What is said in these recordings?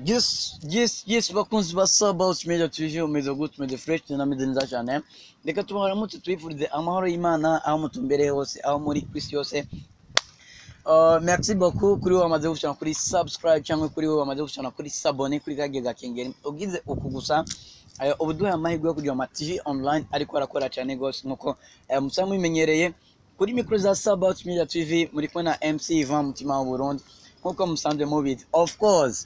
Yes, bakunzi ba Sabaut Media TV, umeze gute? Umeze fresh? Nameze neza cyane. Reka tubaramutse, twifurize amahoro y'Imana aho mutumbereye hose, aho muri ku isi yose. Merci beaucoup kuri wowe wamaze gushana kuri subscribe cyangwa kuri wowe wamaze gushana kuri s'abonner kuri kage gakengeri. Ugize uku gusa ayo ubuduha amahirwe yo kugira ama TV online ariko arakora cyane gose, nkuko musanzwe mubimenyereye. Kuri micro za Sabaut Media TV muri kumwe na MC Ivan Mutima wa Burundi, nkuko musanzwe mubizi, of course.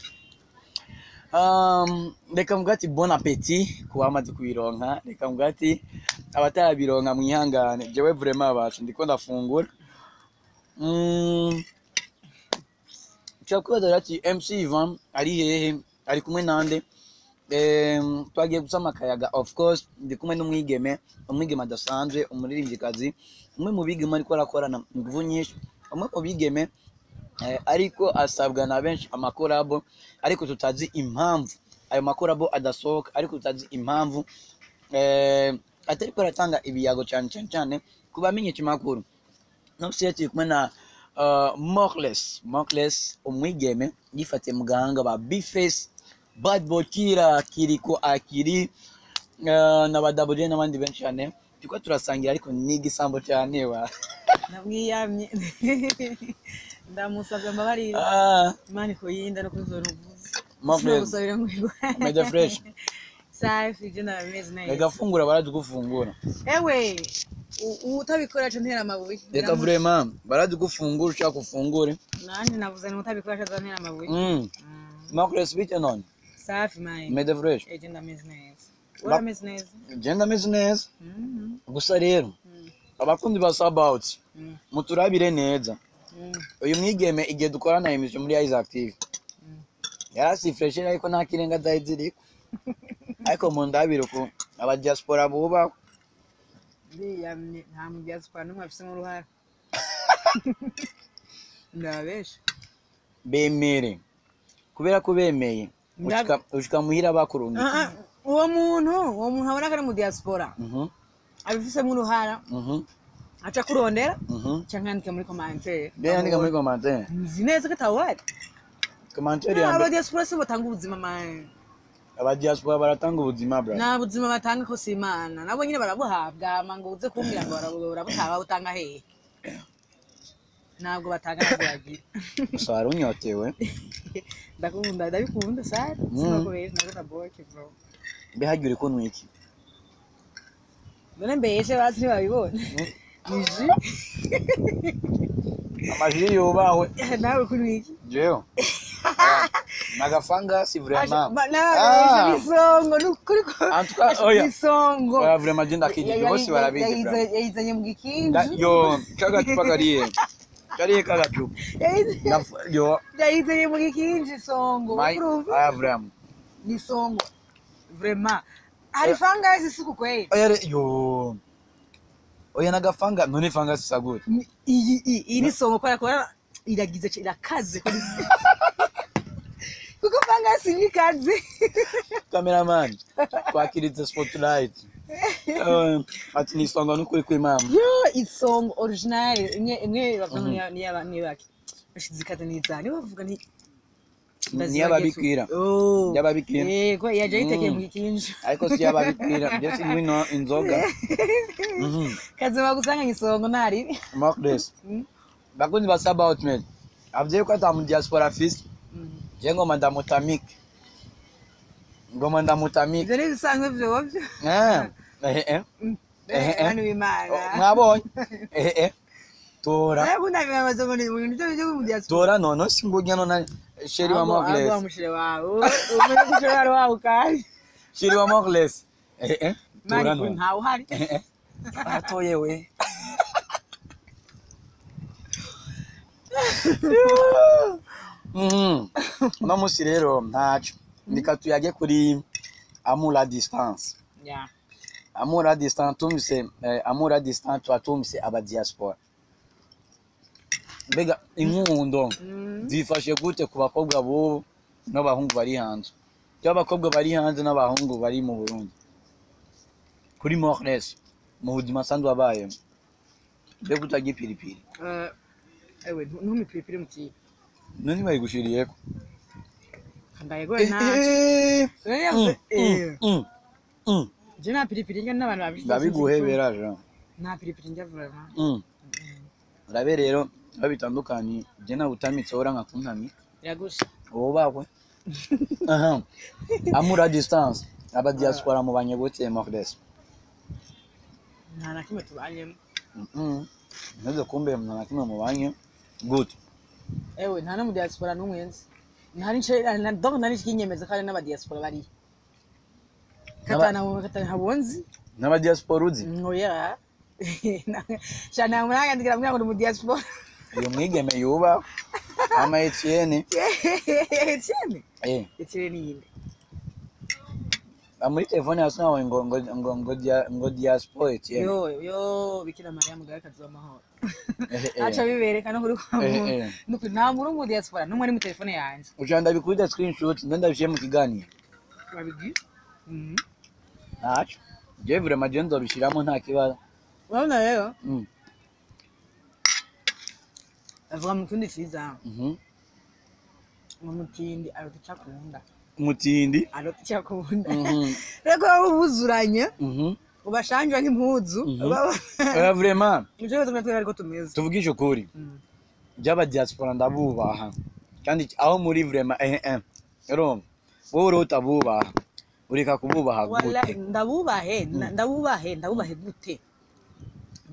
Reka mvuga ati bon appétit ku bamaze kubironka, reka mvuga ati abatarabironka mwihangane. Jewe vraiment bacu ndiko ndafungura. Nshobora kwibaza ati MC Ivan ari hehe, ari kumwe nande? Twagiye gusama akayaga. Of course ndi kumwe n'umwigeme, umwigeme adasanzwe, umuririmbyikazi, umwe mu bigeme ariko arakorana inguvu nyinshi, umwe mu bigeme ariko asabwa na benshi amakorabo, ariko tutazi impamvu ayo makorabo adasohoka, ariko tutazi impamvu atariko aratanga ibiyago cyane cyane cyane ku bamenyesha makuru. Nofisi turi kumwe na Mokles Mokles, umwigeme yifatiye mu gahanga ba Bface, Bad Boy Kira, Kiriko Akiri na ba Double J n'abandi benshi cyane. Turiko turasangira, ariko ni igisambo cyane wa. Namwiyamye, ndamusabye mbabarira. Ah, Imana ikuyinda no kuzora uvuze. Mokles. Sinagusabira ngo igwe. Meze fresh? Safi, je ndameze neza. Reka fungura, barazi gufungura. Ewe, utabikora aca ntera amabuye. Reka vraiment barazi gufungura, ushaka ufungure. Nanjye navuze ngo utabikora aca ntera amabuye. Mokles, bite none? Safi mayi. Meze fresh? Eje, ndameze neza. Urameze neza? Je ndameze neza. Gusa rero abakundi ba Sabaut, muturabire neza. Uyu mwigeme, igihe dukorana émission muri Isaac TV, yarasifreshe, ariko nta kirenga zari ziriko, ariko mu ndabire uku aba diaspora bubahwe. Ndiyamye, nta mu diaspora n'umwe afisemo uruhara, ndababesha. Bemere, kubera ko bemeye ushika muhira bakurungika. Ah, ah, uwo muntu abona ko ari mu diaspora abifisemo uruhara, aca kurondera canke yandike muri commentaire. Be yandika muri commentaire. Nzi neza ko atawuhari. Commentaire ya Aba mbere. diaspora si batanga ubuzima man. Aba diaspora baratanga ubuzima, bro. Nta buzima batanga, ko si Imana, nabo nyine barabuhabwa. Hama ngo uze kumbwira ngo barabutanga, babutanga hehe? Ntabwo batanga, ntabwo bagira. Gusa wari unyotewe. Ndakunda, ndabikunda sare. Sinakubesha, ndakunda boke, bro. Mbe harya uri kunywa iki? None mbeshe basi ntibabibona, ni jus. Amajwi yubahwe. Nawe kunywa iki? Jewe nagafangasi vraiment. Nabeshe, n'isongo nukuri ko. En tout cas, oya. N'isongo. Oya, vraiment je ndakijije, bose barabizi, bro. Yayizanye mu gikinji. Yo, kagacupa kariye kariye kagacupa. Yo. Yayizanye mu gikinji, isongo. My Urumva? Aya, vraiment. Ni songo vraiment, hari fangasi isuku kweli. Oya yo, oya, nagafanga none fangasi isa gute? Iyi ni songo kubera ko iragize irakaze kuko fangasi ni ikaze. Cameraman twakiritse spotlight. Ati ni songo n'ukuri kw'Imana. Yo, isongo original imwe imwe bavuga ngo niya baki bashize ikaze niza niba bavuga ni Niy'ababikira. Oh. Y'ababikira. Yego, yaje yitekeye mu gikinji. Ariko si y'ababikira, je sinywa ino inzoga. Kazima gusanga isongo ntari. Mark. Bakunzi ba Sabaut Media, avuze ko ata mu diaspora afise. Je ngoma ndamutamike, ngoma ndamutamike. Ivyo ni ibisanzwe vyovyo. Eh. Eh. Bana w'Imana. Oh, mwabonye, tora. Ubundi abibaza ngo ni ibintu byo mu diaspora. Tora nono singurya nona chéri wa Ahubwo Mokles. Mushire wawe umenye ko ushobora wawe kandi. Chéri wa Mokles, tora. Mani None ntawe uhari. eh, atoye we. Uno musi rero ntaco ndika tuyage kuri amour à distance. Amour à distance, tumvise amour à distance, tuba tumvise aba diaspora. Mbega inkundo zifashe gute ku bakobwa b'ubu n'abahungu bari hanze, cyangwa abakobwa bari hanze n'abahungu bari mu Burundi? Kuri Mokles, mu buzima asanzwe abayemo, mbega utarya ipiripiri? Ewe, ntume ipiripiri mu kiyi. None bayigushiriyeko. Ndayiguhe ntaco. Rero yavuze je nta piripiri ndya, n'abantu babishize. Ndabiguhebera je. Nta piripiri ndya vraiment. Urabe rero aho bitandukanye, je nawe utamitse ora nkakuntamika. Iragusha. Wubahwe. Aha, amour à distance, aba diaspora mubanye gute, Mordes? Nta na kimwe tubanyemo. Ntuze kumbe nta na kimwe mubanye gute? Ewe, nta no mu diaspora n'umwe nzi, nta n'ice donc nta n'ikinyemeza ko hari n'aba diaspora bariyo. Katana katana habonzi. N'aba diaspora uzi? Oya shana, murangandikira mbwira ngo ni mu diaspora. Uyu mwigeme yuba ama Etienne. Etienne? Eh. Etienne ni yinde? Ah, muri telefone hasi nawe ngo diaspora Etienne. Yo yo, Bikira Mariya mugabekazi w'amahoro. Eh. Aca bibereka no kuri kwa Eh, muntu. eh. Nukuri nta muri mu diaspora n'umwe ari mu telefone yanje. Uca ndabikubita screenshot, ndabishyire mu kiganiro. Wabibwiye. Ntaco, jewe vraiment je nzobishiramo, nta kibazo. Urabona rero, avuga mu kindi ciza ngo mutindi arota ico akunda. Umutindi. Arota ico akunda. Rero ko baba buzuranye, ubashanjwa nk'impuzu. Oya, vraiment. Nico kibazo natwe ariko tumeze. Tuvugishe ukuri, by'aba diaspora ndabubaha, kandi aho muri vraiment urumva wowe urota bubaha, ureka kububaha. Wallahi, Gute? Ndabubahe, ndabubahe, ndabubahe gute?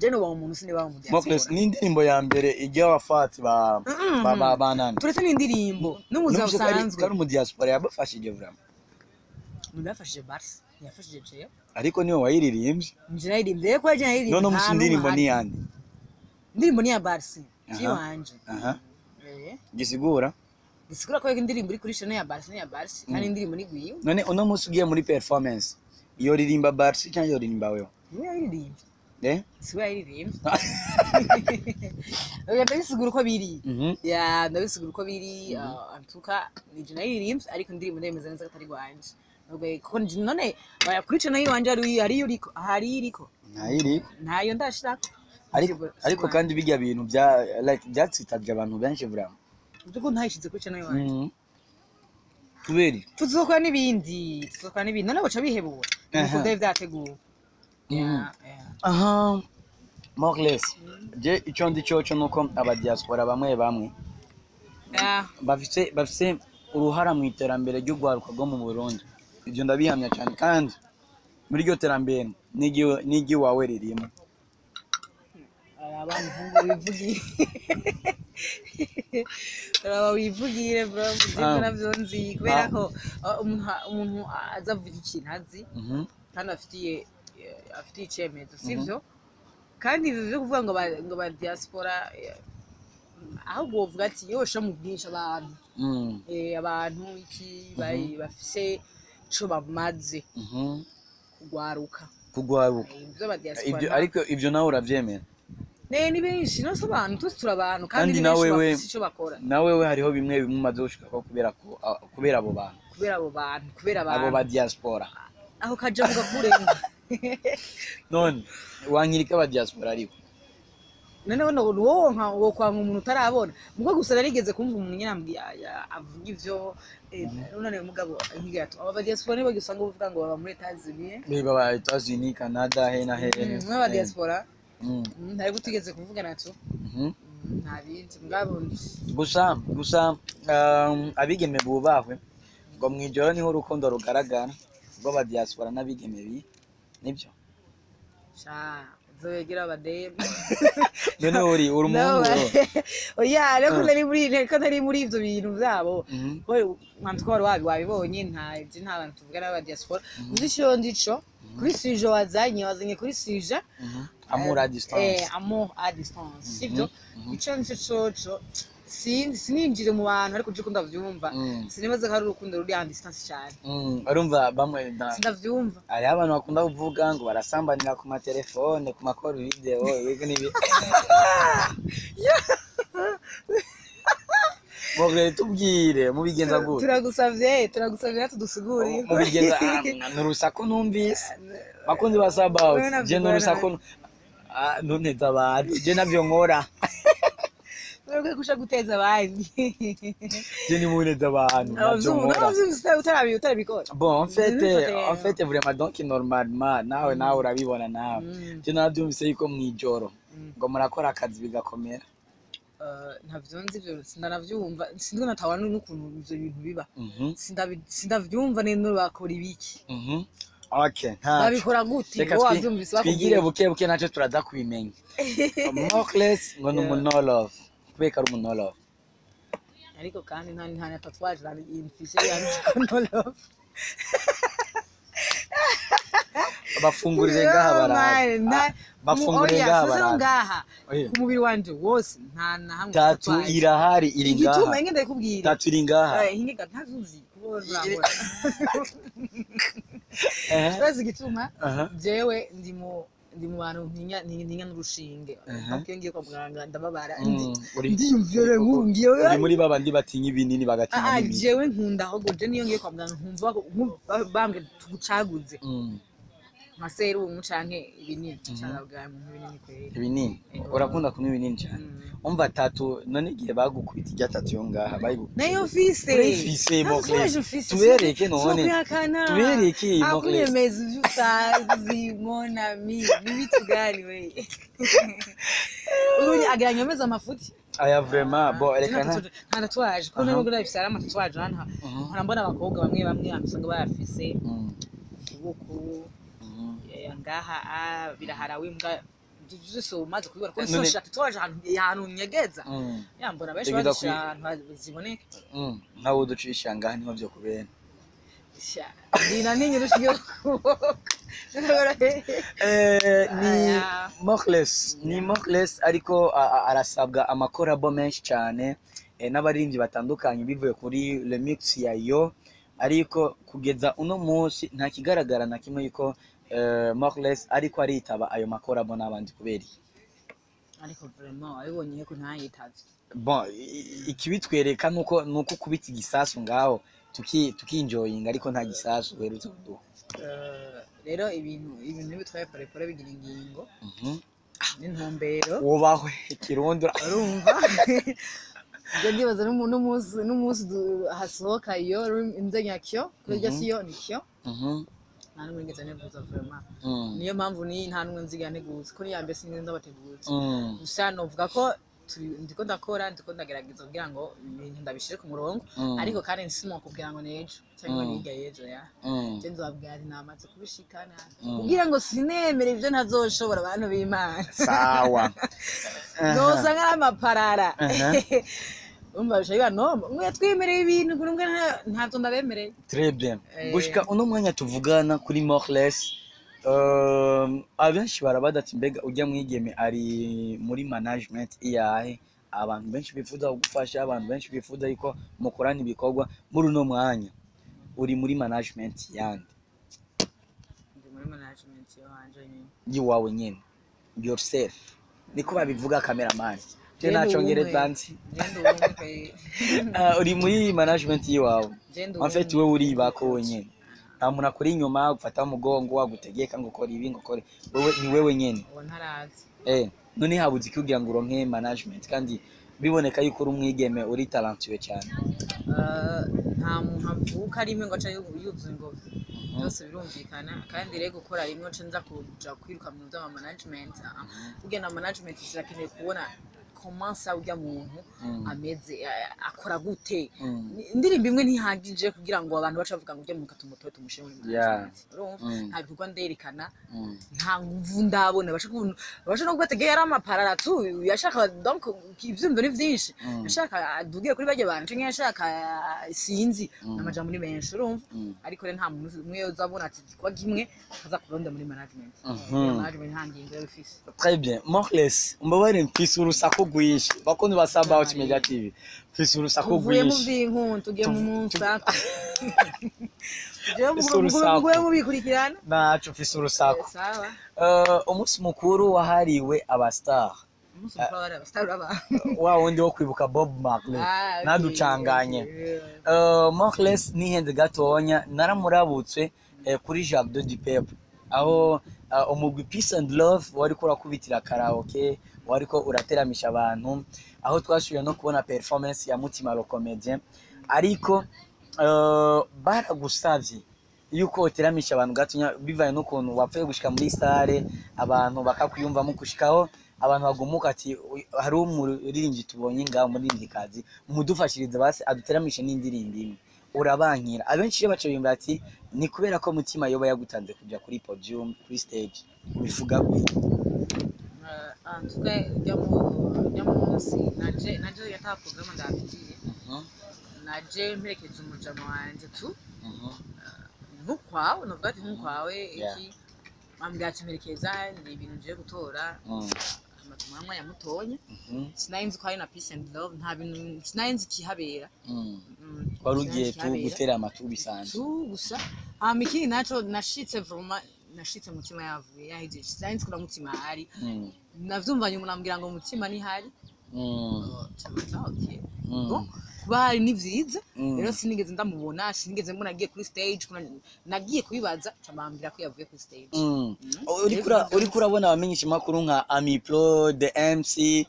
Je nubaha umuntu, sinibaha mu Mokles diaspora. ni indirimbo ya mbere ijya abafati ba ba banani. Turetse n'indirimbo n'ubuzima Numvise ko ari busanzwe. ko ari mu diaspora yabafashije vraiment. Umuntu yafashije Barca, yafashije jewe. Ariko niwe wayiririmbye. Nje naririmbye ko je naririmbye. None musi nta indirimbo n'umwe ni ahari. yande? Indirimbo ni ya Barca. Aha. Yiwanje. Aha. Eh. Gisigura? Gisigura ko indirimbo iri kuri chaîne ya Barca ni ya Barca, kandi indirimbo ni gwiwe. None uno munsi ugiye muri performance, iyo ririmba Barca cyangwa iyo ririmba wewe? Niwe yaririmbye. Eh. Siwe yaririmbye. Oya, ndabisigura uko biri. Ya, ndabisigura uko biri. Antuka ni je naririmbye, ariko indirimbo ndemeza neza ko atari rwanje. Ubwo kuko none oya, kuri chaîne yiwanje hari iriko, hari iriko. Ntayiri. Ntayo ndashirako. Ariko kandi bijya bintu bya like byatsitabye abantu benshi vraiment. Uko ntayishize kuri chaîne yiwanje. Kubera iki? Tuzokora n'ibindi, tuzokora n'ibindi, none baca bihebura nuko byari byateguwe. Ya. Aha, Morles, je icyo ndi cyoco nuko aba diaspora bamwe bamwe bafise uruhara mu iterambere ry'urwaruka rwo mu Burundi. Ibyo ndabihamya cyane, kandi muri iryo terambere n'iry'iwawe ririmo. Araba muhungu wivugire, araba wivugire bro, ivyo navyo nzi kubera ko umuntu aza avuga ikintu azi kandi afitiye icemezo, sivyo? Kandi ivyo vyo kuvuga ngo ba diaspora, ahubwo wovuga ati yosha mu bwinshi abantu, abantu iki bari bafise ico bamaze kugwaruka. Kugwaruka. Ivyo ba diaspora Ibyo ariko ibyo nawe urabyemera? Ne, ni benshi, no abantu twese turi abantu, Kandi kandi ni na benshi wewe- bafise ico bakora. Na wewe hariho bimwe bimwe umaze gushikako kubera ko kubera abo bantu. Kubera abo bantu, kubera Abo abantu. ba diaspora. Aho kaja mugakurenga. None wankirika aba diaspora ariko? Noneho no wowe nka wo kwanga umuntu utarabona mugo gusa. Narigeze kumva umuntu nyine ambwiye avuga ivyo, none uyu mugabo nkigira ati aba diaspora nibo usanga bavuga ngo baba muri Etats-Unis. Niba ba Etats-Unis, Canada, he na he. Muri aba diaspora. Ntabwo tugeze kuvugana tu. Nta bindi mugabo. Gusa abigeme bubahwe, ngo mwijoro niho urukundo rugaragara rw'aba diaspora n'abigeme bi nibyo. Sha, uzobegera abademu. None uri umuhungu wowe? Oya, ariko nari muri ivyo bintu vyabo. We mwantu wari wabibonye, nta ivyo, nta bantu tuvugana b'aba diaspora. Uzi ico ndico kuri sujet wazanye kuri sujet? Amour à distance. Amour à distance, sivyo? Ico nico coco sinzi, sininjire mu bantu, ariko je ko ndavyumva, sinibaza ko ari urukundo ruri à distance cyane. Urumva bamwe Sindavyumva. Hariho abantu bakunda kuvuga ngo barasambanira ku matelefone, ku makoro video, ibi n'ibi. Mugre tubwire, mubigenza gute? Turagusavye tudusigurire. Mubigenza ni urusaku numvise, bakunzi ba Sabaut. Wewe Je ni urusaku, ntunteze abantu, je navyo nkora. Wewe kusha guteza abandi. Je ni muneza abantu, ntabyo nkora. Abavyumvise utarabikora. Bon, en fait, Ntibifate. en fait, vraiment, donc normalement nawe urabibona nawe. Je nabyumvise yuko mwijoro ngo murakora akazi bigakomera. Ntavyo nzi ivyo, sindanavyumva, sinzi natawa n'ukuntu ivyo bintu biba. Sindavyumva neza bakora ibiki. Okay, ntaco. Babikora gute? Reka Wowe wavyumvise twigire bakubwira? buke buke, nacyo turaza kubimenya. Mokles ngo ni umu no love, kubera ko ari umu no love. Ariko kandi nta na tatouage nari mfise yanditseko no love. Bafungurire ngaha barabe. Bafungurire ngaha barabe. Ngaha Oya. ku mubiri wanje wose nta na hamwe Tattoo tatouage. irahari, iri Igituma ngaha. inge ndakubwira. Tattoo iri ngaha. Hinge ntazuzi kuba urambona. Urazi igituma? Aha. Jewe ndi mu bantu ntinya n'urushinge. Donc iyo ngiye kwa muganga ndababara. Ndiyumvira nk'ubu ngiye Uri muri babandi batinya ibinini, bagatinya n'imiti. Jewe nkunda ahubwo, je niyo ngiye kwa muganga nkumva bambwira tugucaguze nka serumu canke ibinini, canke mu ibinini kweri. Ibinini. Ego. Urakunda kunywa ibinini cyane. Mm. Umva, tattoo none igihe bagukubita irya tattoo yo ngaha bayigukubita? Nayo mfise. Urayifise, Nta Mokles? tatouage mfise. Tubereke none. Sokwihakana. Tubereke, Mokles. Akunyemeza ivyo utazi, mon ami, ni vitu gani we? Uyu agira nyomeza amafuti. Aya, vraiment, bon, reka nta tatouage kuko nubwo ndabifise ari ama tatouage hano, nkora mbona abakobwa bamwe bamwe usanga bayafise ukuboko, ngaha, biraharawe mbwa ibyo byose umaze kubibona ko soshaka tatouage ahantu nyegeza. Yambona benshi Tegeza bazishira ahantu ziboneka. Nkawe uducisha ngaha niho byo kubera. Sha, ndina ninyi rushiye ukuboko. Ni Aya. Mokles, ni Mokles, ariko arasabwa ama collabo menshi cyane n'abaririmbyi batandukanye bivuye kuri remix ya yo, ariko kugeza uno munsi nta kigaragara na kimwe yuko Mokles ariko aritaba ayo ma collabo n'abandi. Kubera iki? Ariko vraiment wabibonye ko ntayitavye. Bon, ikibitwereka nuko kubita igisasu ngaho tukinjoyinga, ariko nta gisasu uherutse kuduha. Rero ibintu bitwaye porepore bigira ingingo n'intumbero. Wubahwe ikirundi. Urumva, ibyo ndibaza n'umunsi hasohoka iyo inzenya kyo kuri iryo siyo ni kyo. Nta n'umwe nigeze nteguza vraiment. Niyo mpamvu ni nta n'umwe nziga nteguza ko niya mbere sinigeze ndabateguza. Gusa novuga ko ndiko ndakora, ndiko ndagerageza kugira ngo ibintu ndabishire ku murongo. Ariko kandi sinokubwira ngo nejo cyangwa hirya y'ejo ya. Je nzobabwira ati namaze kubishikana kugira ngo sinemere ibyo ntazoshobora, abantu b'Imana. Sawa. Nosanga ari amaparara. Umva, bica biba noma mwe twemereye ibintu kuri mwe ntabyo ndabemereye. Très bien. Gushika uno mwanya tuvugana kuri Morles, abenshi barabaza ati mbega ujya mwigeme ari muri management iyahe? Abantu benshi bifuza kugufasha, abantu benshi bifuza yuko mukorana ibikorwa. Muri uno mwanya uri muri management yande? Ndi muri management yanje nyine. Yiwawe nyene, yourself, niko babivuga, cameraman. Je Je nta ndi congereza umwe. nzi. Je ndi umwe pe. Ah, uri muri management yiwawe. Je ndi En fait, umwe. wewe uribako wenyene, nta muntu akuri inyuma agufata umugongo agutegeka ngo ukore ibi, ngo ukore. Wewe ni wewe nyene. Uwo ntarazi. None habuze iki kugira ngo uronke management kandi biboneka yuko uri umwigeme uri talentueux cyane? Nta muntu avuka rimwe ngo aca yuzuye ingobyi, byose birumvikana. Kandi rero gukora rimwe nca nza kuja kwiruka mu bintu vy'ama management, burya na management zirakeneye kubona comment ça urya muntu ameze, akora gute. Indirimbo imwe ntihagije kugira ngo abantu bace bavuga ngo urya muntu tumutoye tumushire muri management, urumva? Nta bikorwa nderekana, nta nguvu ndabona, basha no kubategera yari amaparara tu yashaka. Donc ivyumviro ni vyinshi. Yashaka adugiye kuri barya bantu canke yashaka, sinzi, amajambo ni menshi, urumva? Ariko rero nta muntu umwe uzabona ati igikorwa kimwe aza kuronda muri management. Management nta ngingo yaba ifise. Très bien. Morles, umbabarire, mfise urusaku rwinshi. Bakunzi ba Sabaut Media TV, mfise urusaku Tuvuye mu rwinshi. vy'inku tugiye mu munsako. Mfise urusaku. Mugume mubikurikirana. Naco mfise urusaku. Sawa. Umunsi mukuru wahariwe aba star. Umunsi mukuru w'abari abastar uraba. Wa wundi wo kwibuka Bob Marley. Ah, okay, Naducanganye. okay. Morles nihenze gatonya, naramurabutswe kuri Jardin du Peuple aho umugwi Peace and Love wariko urakubitira karaoke, wariko urateramisha abantu. Aho twashoboye no kubona performance ya Mutima le Comédien, ariko baragusavye yuko uteramisha abantu gatonya, bivanye n'ukuntu wapfuye gushika muri salle, abantu bakakwiyumvamo, gushikaho abantu bagumuka ati: "Hari umuririmbyi tubonye ngaho, umuririmbyikazi, mudufashirize basi aduteramishe n'indirimbo imwe." Urabankira. Abenshi iyo baca biyumvira ati ni kubera ko Mutima yoba yagutanze kuja kuri podium, kuri stage. Ubivuga gute? En tout cas, ujya munsi naje yata programme ndafitiye. Naje mperekeza umujama wanje tu nk'ukwawe, novuga ati nk'ukwawe. Iki ambwira ati: "Mperekeza, ni ibintu ngiye gutora." Amatuma mwanya mutonya. Sinari nzi ko hari na Peace and Love, nta bintu sinari nzi ikihabera. Wari Sinari ugiye nzi tu ikihabera. Gutera amatu bisanzwe. Tu gusa. Hama ikindi naco, nashitse vraiment, nashitse Mutima yavuye, yahejeje. Sinari nzi ko na Mutima ahari. Navyumvanye umuntu ambwira ngo Mutima ntihari. Okay. Bon, kuba hari ni vyiza. Rero sinigeze ndamubona, sinigeze mbona agiye kuri stage. Nagiye kubibaza, ca bambwira ko yavuye kuri stage. Uriko urabona abamenyesha makuru nka Amipro, The MC.